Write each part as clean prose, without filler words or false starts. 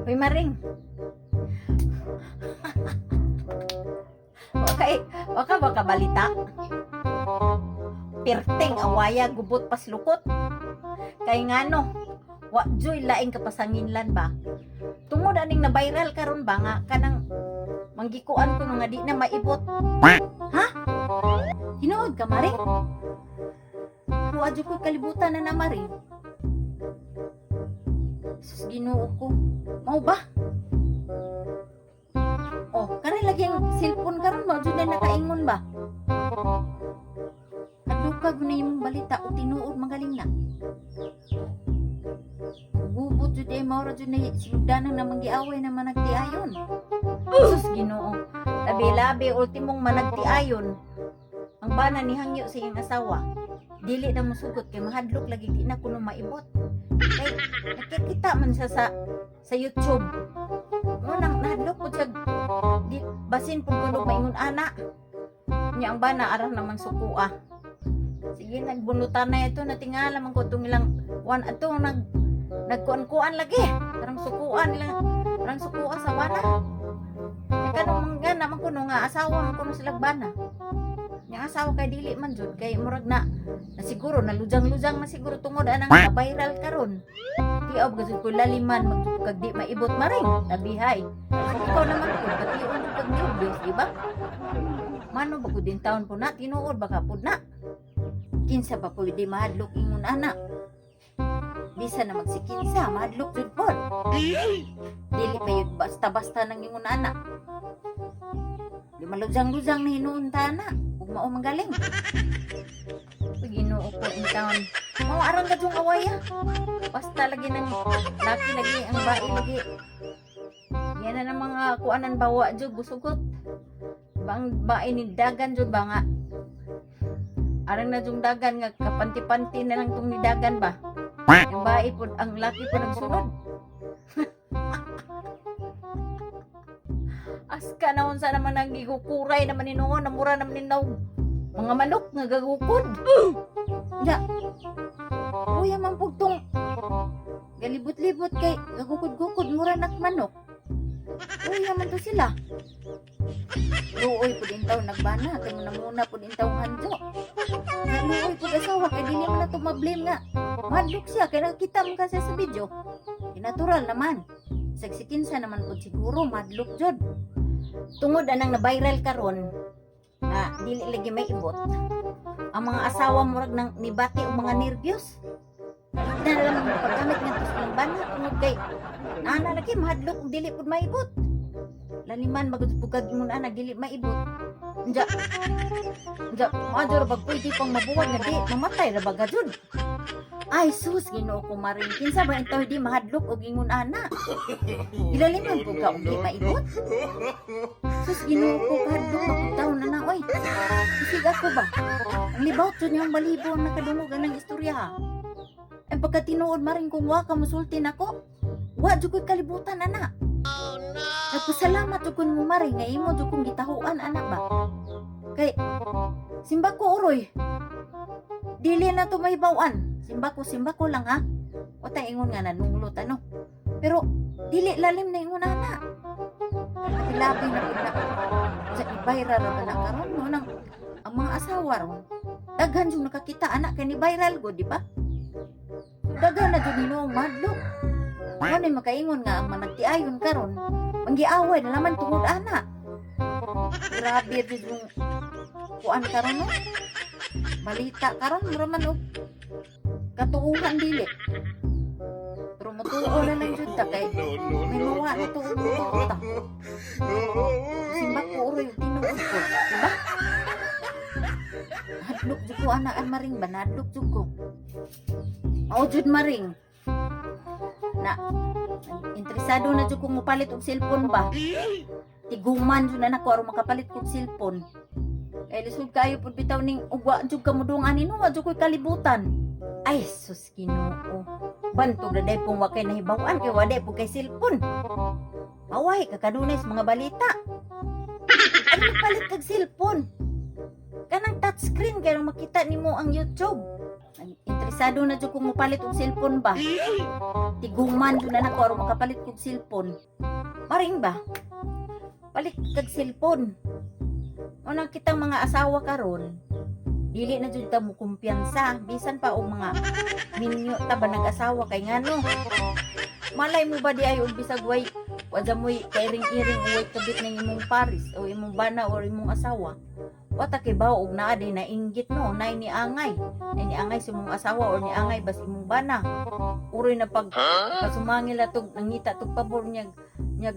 Uy, Maring. Okay, waka ba balita? Pirting awaya gubot paslukot. Kay ngano, wa joy laing kapasanginlan ba? Tungod aning na viral karon ba nga kanang manggikuan ko nga di na maibot. Ha? Tinuod ka, Maring? Wa jud ko'y kalibutan na na, Maring. Sus, Ginoo ko. Mao ba? Oh, kani lagi ang cellphone karon mao jud na nakaingon ba? Adto ka na imong balita o tinuod magaling na. Gubot jud eh, mao ra jud na sinugdanan na manggiaway na managtiayon. Sus, Ginoo. Labi-labi ultimong managtiayon. Ang bana ni hangyo sa iyang asawa. Dili na musugot kay mahadlok lagi di na kuno maibot. Kay nakikita man siya sa YouTube. Mo nang nahadlok po siya di, basin pud kuno maingon ana. Nya ang bana arang naman sukua. Sige, nagbunutan na ito, natingala man ko itong ilang one ato nagkuan-kuan lagi. Parang sukuan lang, parang sukua sa bana. Kay kanong mangga naman kuno nga asawa man kuno sila bana. Nya asawa kay dili man jud kay murag na, na siguro nalujang-lujang na siguro tungod anang na viral karon. Tiaw ba jud ko laliman mag kag di maibot, Maring. Labihay. Ikaw naman pud bation jud kag nervyos, di ba? Mano ba gud taon po na tinuod ba ka pud na? Kinsa ba pwede mahadlok ingon ana? Bisa na magsikinsa, mahadlok jud pod. Dili pa yun basta-basta nang ingon ana. Di malujang-lujang na hinuon ta na. Ug mao magaling. Uy, Ginoo ko in town. Mao arang gadyong awaya. Basta lagi ng laki lagi ang bae lagi. Yan na ng mga kuanan bawa jud busugot. Bang bae ni dagan jud ba nga. Arang na jung dagan nga kapanti-panti na lang tong nidagan ba. Yung bae pod ang laki po nagsunod. Aska na unsa naman ang gigukuray naman ni noon, namura naman ni naog. Mga manok nga gagukod. Ya. Kuya man pug tong galibot-libot kay gagukod-gukod mura nak manok. Kuya man to sila. Luoy pud intaw nagbana kay muna muna pud intaw hanjo. Nga luoy pud asawa kay dili man na to ma-blame nga. Madlok siya kay nakita man kasi sa video. Kay natural naman. Sagsikinsa naman pud siguro madlok jud. Tungod anang na viral karon nga dili lagi may ibot. Ang mga asawa murag nang nibati og mga nervyos. Di na lang mo paggamit ngadto sa ilang bana tungod kay ana lagi mahadlok og dili pud maibot. Laliman magud pud kag ingon ana dili maibot. Unja. Unja, maadyo ra bag pwede pang mabuwag nga di mamatay ra ba jud. Ay sus, Ginoo ko, Maring, kinsa ba intaw di mahadlok og ingon ana? Ilaliman pud ka og di maibot. Sus, Ginoo ko, kahadlok na pud taon na na oy. Isig ako ba? Ang libawt jud niyang balibo ang nakadungog anang istorya ha. Ang pagkatinuod, Maring, kung wa ka musulti nako, wa jud ko'y kalibutan ana. Nagpasalamat jud ko nimo, Maring, nga imo jud kong gitahuan ana ba. Kay simba ko uroy. Dili na to mahibaw-an. Simba ko lang ha. O ta ingon nga nanunglot ano. Pero dili lalim na ingon ana. Labi na pud na sa viral ra ba na karon no nang ang mga asawa ron daghan jud nakakita ana kay ni viral go, di ba? Daghan na jud hinuong madlok. Mo ni makaingon nga ang managtiayon karon manggiaway na naman tungod ana. Grabe jud yung kuan karon no. Balita karon mura man og katuuhan dili. Pero mutuo na lang jud ta kay may mawa na to og mutuo ta. Simba ko uroy ug tinuod ko, di ba? Hadlok jud ko anaan, Maring ba, nadlok jud ko. Mao jud, Maring. Na interesado na jud kong mopalit og cellphone ba. Tiguman jud na nako aron makapalit kog cellphone. Kay lisod kayo pud bitaw ning ugwa jud ka modung ani no, wa jud ko'y kalibutan. Ay sus, Ginoo. Bantog na day pong wa kay nahibaw-an kay wa day pud kay cellphone. Away ka kadunay sa mga balita. Ano palit kag cellphone? Kanang touchscreen kay makita nimo ang YouTube. Interesado na jud kong mopalit og cellphone ba. Tiguman jud na nako aron makapalit kog cellphone. Maring ba? Palit kag cellphone. Unang kitang mga asawa karon, dili na jud ta mo kumpiyansa bisan pa og mga minyo ta ba nag-asawa, kay ngano? Malay mo ba di ay og bisag way wa mo'y kairing-iring o way kabit ng imong paris o imong bana or imong asawa. Wa ta kibaw og naa day nainggit, no, nay ni angay. Nay ni angay sa imong asawa or ni angay bas imong bana. Uroy na pag pasumangil atog nangita tog pabor niya niya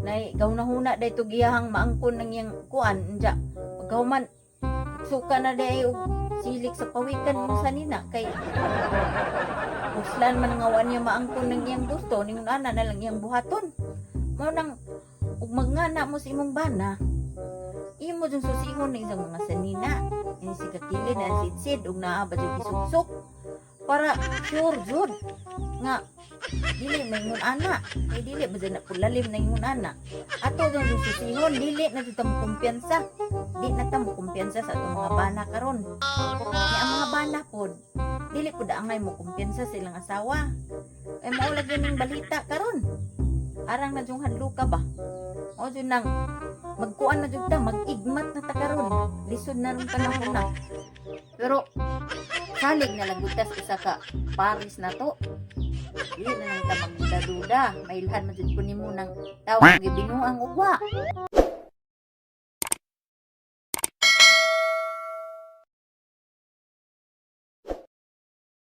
nay gahuna-huna day tog iyahang maangkon ng iyang kuan nya pagkahuman suka na day og silik sa pawikan mo sa nina, kay uslan man nga wa niya maangkon ng iyang gusto, ningon ana na lang iyang buhaton. Mao nang ug magngana mo sa imong bana, imo jung susihon ng isang mga sanina ini si kakilid na sidsid ug naa ba jud isuksok para sure jud nga dili maingon ana, kay dili ba jud na pulalim na ingon ana. Ato jung susihon, dili na jud ta mo kumpiyansa, di na ta mo kumpiyansa sa atong mga bana karon. Nya ang mga bana pod, dili pud angay mo kumpiyansa sa ilang asawa, kay mao lagi ning balita karon. Arang na jung hadluka ba o jud nang magkuan na jud ta, mag-igmat na ta karon, lisod na ron panahon na. Pero salig na lang gud tas usa ka paris na to. Dili na lang ta magduda-duda. Mailhan man jud ko nimo ng tawo nga gibinuang ugwa.